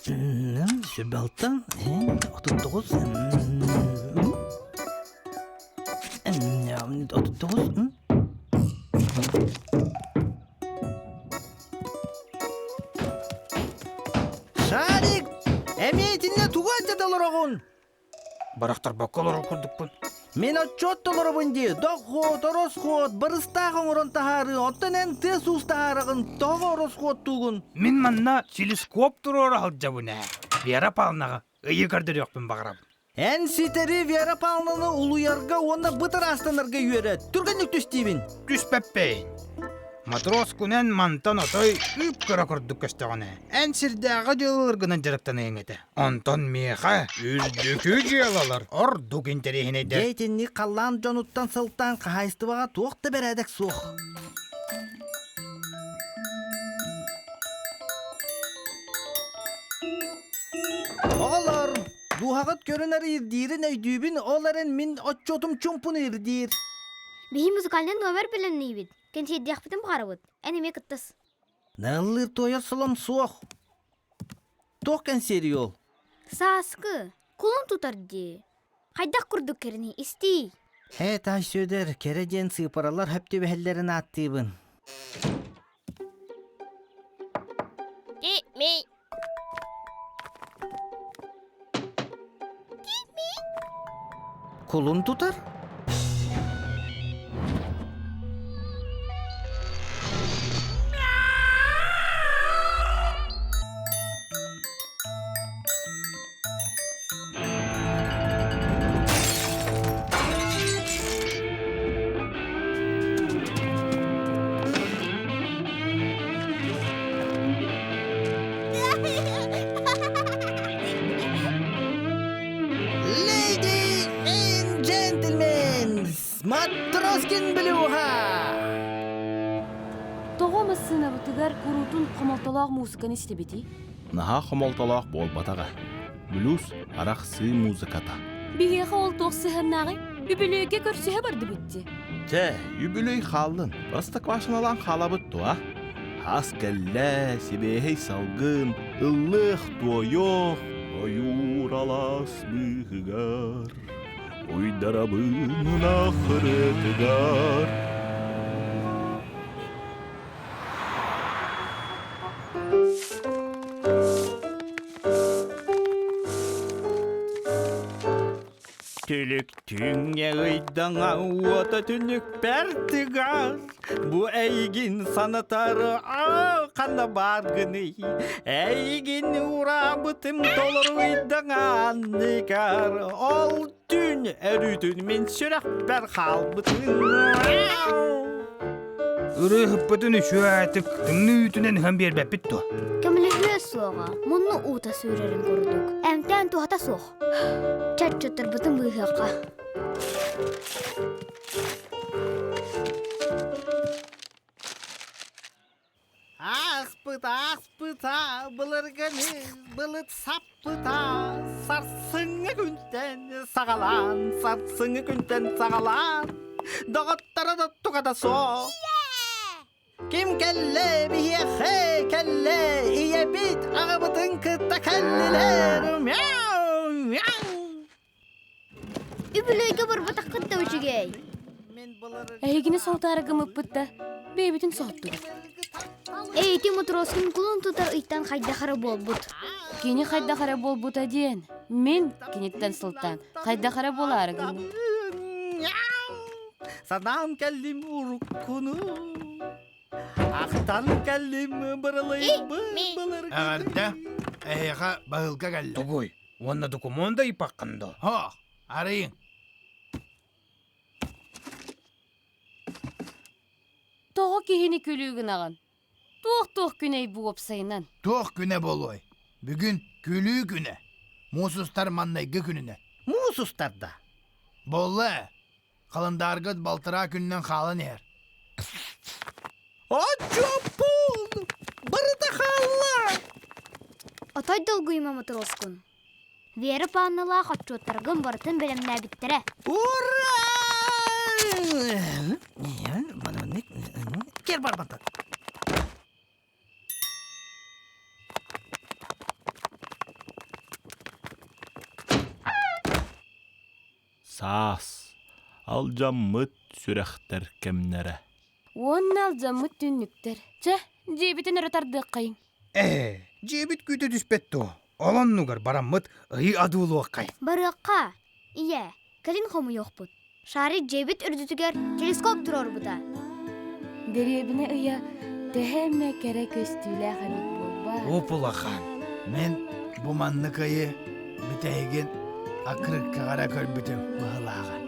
Сүрбэлтэн 39 39 Шарик! Эмиэ итиннэ тугу этэ олороҕун? Барахтарбакка олорор курдукпун. Мин отчуот толоробун дии. Дохуот, оросхуот, барыстаах оҥорон таһаарыы. Оттон эн тыас-уус таһаараҕын, тоҕо оросхуоттуугун? Мин манна телескоп туруора сылдьабын ээ. Вера Павловнаҕа ыйы көрдөрүөхпүн баҕарабын. Эн ситэри Вера Павловнаны улуйарга уонна быт ыраастанарга үөрэт. Түргэнник түстиибин. Түспэппин. Матрос күнэн мантан отой ыып-кыра курдук көстөҕүнэ, эн сирдээҕи дьыалаларгынан дьарыктаныаҥ этэ. Онтон миэхэ үрдүкү дьыалалар ордук интэриэһинэйдэр. Дьэ итинник халлаан дьонуттан сылтаан хаһаайыстыбаҕа туох да бэрээдэк суох. Оҕолор, дууһаҕыт көрүнэр ирдиирин өйдүүбүн, ол эрэн мин отчуотум чумпун ирдиир. Биһи музыкальнай номер бэлэмниибит. Кэнсиэрдиэхпитин баҕарабыт. Эн эмиэ кыттыс. Наллыыр туойар солом суох. Туох кэнсиэрий ол? Сааскы, кулун тутар дии. Хайдах курдук кэрэний истиий. Ээ, таай Сүөдэр, кэрэ диэн сыыпаралар хөп түбэһэллэрин ааттыыбын. Ми. Кулун тутар? Ladies and gentlemen, Матроскин Блюха! Тоҕо массыынабытыгар куруутун хомолтолоох муусуканы истибитий? Наһаа хомолтолоох буолбатаҕа. Блюз арахсыы музыката. Биһиэхэ ол туох сыһыаннааҕый? Үбүлүөйгэ көрсүһэ бардыбыт дии. Чэ, үбүлүөй хааллын. Простоквашиналаан хаалабыт дуо? Хас кэллэ, сибиэһэй салгын, ыллыах-туойуох, ойуур алаас быыһыгар, уйдарабын ынах ырыатыгар. Түлүк түҥҥэ ыйдаҥа уота түннүкпэр тыгар Бу эйигин санатар аа ханна бааргыный Эйигин ураабытым толору ыйдаҥа анныгар Ол түүн өрүүтүн мин сүрэхпэр хаалбытын Ырыаһыппытын үчүгэйдик тымныы үүтүнэн ыһан биэрбэппит дуо? Көмөлөһүө суоҕа, мунну уута сүүрэрин курдук. Эмтээн туһата суох. Чаччыттарбытын быыһыахха. Ааспыта, ааспыта, былыргыны былыт саппыта, сарсыҥҥы күнтэн саҕалаан, сарсыҥҥы күнтэн саҕалаан, доҕотторо да туга да суох. Ким кэллэ, биһиэхэ кэллэ, ийэбит аҕабытын кытта кэллилэр, мяу, мяу. Үбүлүөйгэ барбатаххыт да үчүгэй. Эһигини соһутаары гыммыппыт да, бэйэбитин соһуттубут. Эйити Матроскин кулун тутар ыйтан хайдах эрэ буолбут. Кини хайдах эрэ буолбута диэн, мин киниттэн сылтаан хайдах эрэ буолаары гынным. Санаан кэллим уруккуну, ахтан кэллим бырылыйбын былыргыны. Эҕэрдэ, эһиэхэ баһыылка кэллэ. Тугуй? Уонна докумуон да ыйпаккын дуо? Һоох, арыйыҥ. Тоҕо киһини күлүү гынаҕын? Туох-туох күнэй бу уопсайынан? Туох күнэ буолуой? Бүгүн күлүү күнэ. Муус устар маннайгы күнүнэ. Муус устарда. Буолла ээ. Халандааргыт балтараа күнүнэн хаалан иһэр. Оччоппун! Барыта хаалла! Отой долгуйума Матроскун. Вера Павловналаах отчуоттаргын барытын бэлэмнээбиттэрэ. Ура! Кер барбантан. Саас, алдьаммыт сүрэхтэр кэмнэрэ. Уонна алдьаммыт түннүктэр. Чэ, дьиэбитин өрө тардыаххайыҥ. Ээ, дьиэбит күүтэ түспэт дуо? Ол оннугар бараммыт ыйы адуулуоххай. Барыахха. Ийээ, кэлин хомуйуохпут. Шарик дьиэбит үрдүтүгэр телескоп туруорбута. Дэриэбинэ ыйа төһө эмэ кэрэ көстүүлээх эбит буолбаат? Уп-улахан. Мин бу маннык ыйы бүтэһигин аккырыыккаҕа эрэ көрбүтүм быһыылааҕа.